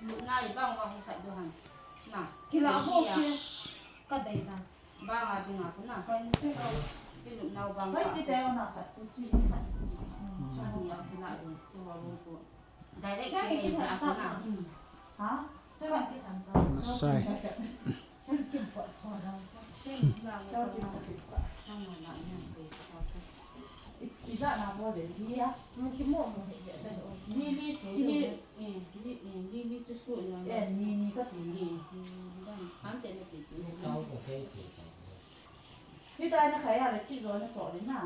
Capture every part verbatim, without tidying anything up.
Lupna i bang bang hi khat du ham. Na. Kila ho ki. Ka dei na. Bang a ding a ku na. Hoi ni se ko. Ki lupna u bang. Hoi chi te o na khat chu chi khat. Chu ni a chu na ding. Chu ho lu ku. Direct ke ni ja ku na. Ha? Masai. Ijat na bol de hi a. Lily su. Lily, eh, Lily chu su na. Eh, ni ni ka ti ni. Ni, ni dan. Han te na ti ti. Ni tai na khai a le chi zo na cho le na.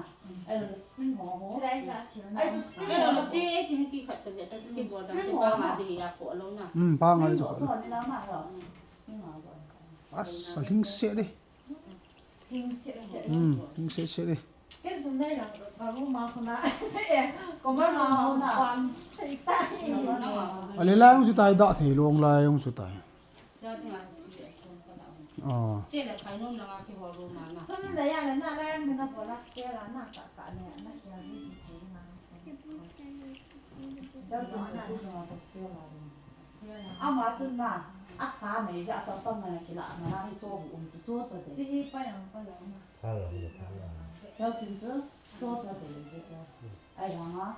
Ai lo spring ho ho. Ai chu spring ho. Ai lo chi ei ti ni ki khat ta ve ta chu ki bol dan te pa ma de ya ko lo na. Hmm, pa ma de cho. Cho ni la ma ho. Spring ho zo. As, a hing se de. Hing se se. Hmm, hing se se de. Ke sun dai lang ka ru ma ko na. Eh, ko ma ma ho na. Pan. Thei ta. Ale lang su tai da thei long lai ong su tai. Cha ti ngai chi a chon ka da. Oh. Che le khai nom na nga ki ho ru ma na. Sun dai ya le na lai ang na bola spare na ka ka ne na ya ji si ti na. Dal ko na ko spare la. Ama chun na, a sa mei ja chapang na kila na na hi cho bu um chu cho cho de. Chi hi pa yang pa lo na. Tha lo, tha lo. Dal kin chu cho cho de le cho. Ai la nga,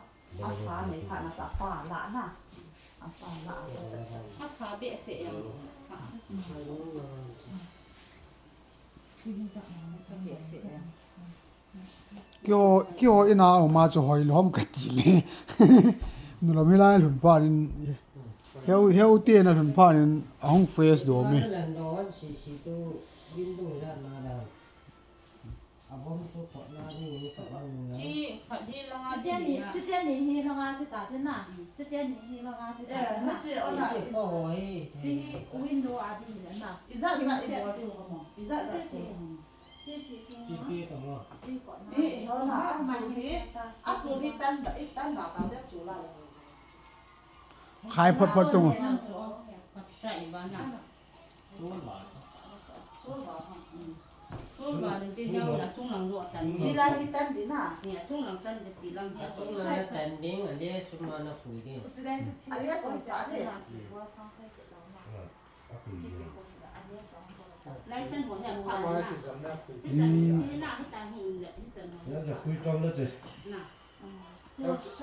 a sa mei pha na cha pa la na. A pa la a sa sa. A sa be se yang. Ha. Chi hi ta na. Sa be se yang. Kio, kio ina uma chu hoi lom ka ti le. Nulom hi lai lhun pa nin. Heu, heu te na lhun pa nin ahung fresh do me. Chi, phat hi langa. Chitia ni, chitia ni hi langa ti ta ti na. Chitia ni hi langa ti ta ti na. Chi hi window a di le na. Iza za i bo di ko mo. Iza za si. Khai phot phot tung.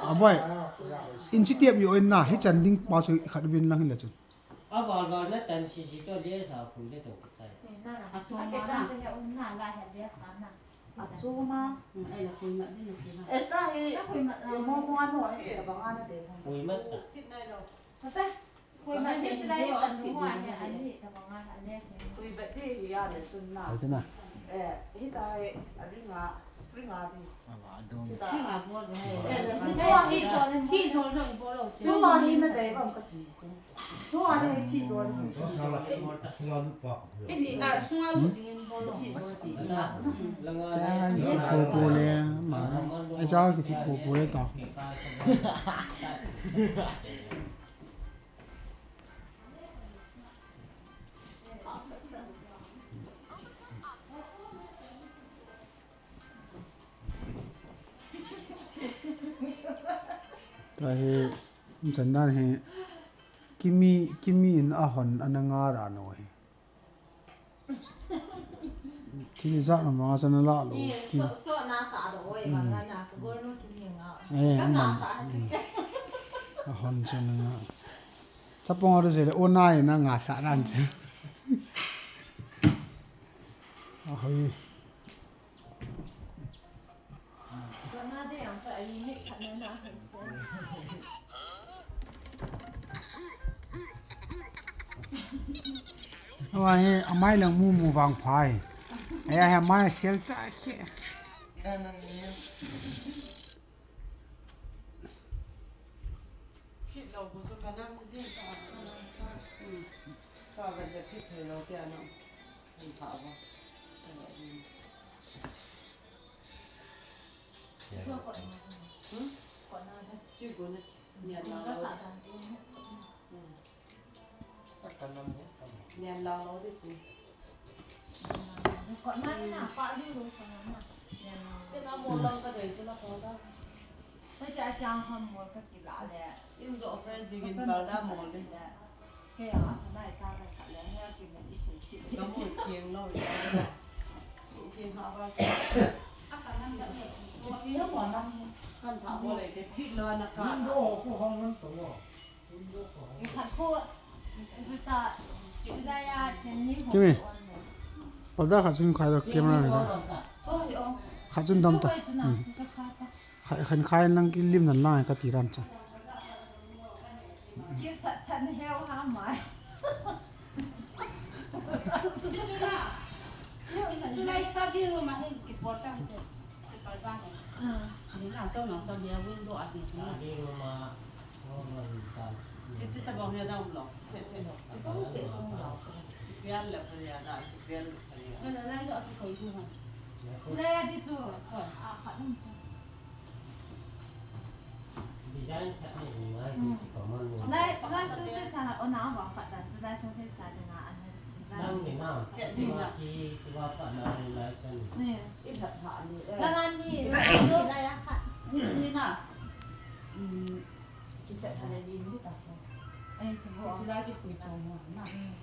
Aboi, inchi tiap yo in na, hichan ding pa chu khat vin lang hin le chun. Aval val na tan sisi chu le sa pui le to kichai. A chong ma na. A chong ma. Ai la pui ma din na pui ma. Eta hi. Pui ma. Mo mo ano hi e bang ana de. Pui ma ta. Koi ma te chulai chan ding ho a hi, ani ta banga a le se. Koi ba te hi a le chun na. Ai chun na. Eh, hita hi a ring a, spring a di. Awa, adon. Hita. Spring a bol lo. Eh, chua hi, hi zo lo, bol lo se. Chua hi na dei bang ka ti chu. Chua le hi zo lo. Sunga lu pa. Ini a sunga lu ding bol lo. Langa. Kichi popo le, ma. Ai cha kichi popo le ta. Tahi, chan dan hi, kimi, kimi in ahon, ana nga ra no hi. Thil ijat mama chana la lo. Ki so, so na sa do oi, mm, mama na ko gol no ki ni nga. Eh, ka nga man sa ha ti. Mm. A hon chana nga. Chapang ro jele o nai na nga sa ran chu. A hoi. Awa hi, amai lang mu mu vang phai. Aya hi amai sel cha khe. Kit lo bu chu ka nam zin ta. Ka ga da kit thei lo tia no. An pha ba. Hmm? Chi gu na. Nia la lo. Hmm. Nia la lo de chi. Ko na na pa lu lo sa na. Nia la. Ke na mo lo ka dei chu la ko da. Ka cha cha ham mo ka ki la le. In jo fresh di gin ka da mo de. Kei a, a nai ta nai khat le, ngai kimin i sei sei. Ka mu thiang lo, i sa lo. Su thiang ha ba. A ka nam da ne. Su thiang mo nam. Kan tha bo le, te phit lo na ka. Window ko hong nam to lo. Window ko hong. I khat ko, i ta, chi la ya, chen ni ho. Kimi. Pada khat chun khai lo camera ni da. Sorry, oh. Khat chun dam ta. Sorry, chuna, hmm. Chi sa kha ta. Khai, khan khai nang kilim nan lang ka ti ran cha. Ki that that heo ha mai. Tulai study room a hin important. Supervisor. Ah. Ni na chong na chong dia window a ni. Study room a, oh, man, ta. Chi chi ta bong ya dong lo. Se se lo. Chi bong se se lo. Pian le phalia na, pian le phalia. Kana lai lo a ki koi tu ha. Tulai a di chu. Ah, khat um chu. Design khat ni ngai, hmm, chi common ni. Lai, lai sung se sa, o na ba khat dan chu lai sung se sa de na an design. Chang ni na, se chi ni wa na. Chi, chi wa pa na ni lai chan. Ni. I that ha ni. La ngan ni. Lai a khat. Ni chi na. Hmm. Ki chat ka le ni ni ta. Eh, chi bo. Chi lai ki khui chong na. Hmm.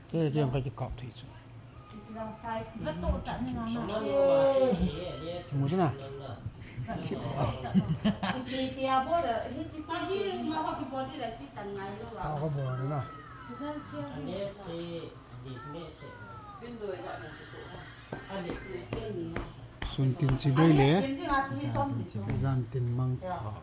Te, te, ka ki kap thei chu. Mu chu na. Ka bol na. Sun tin chi bei le. Jan tin mang pha.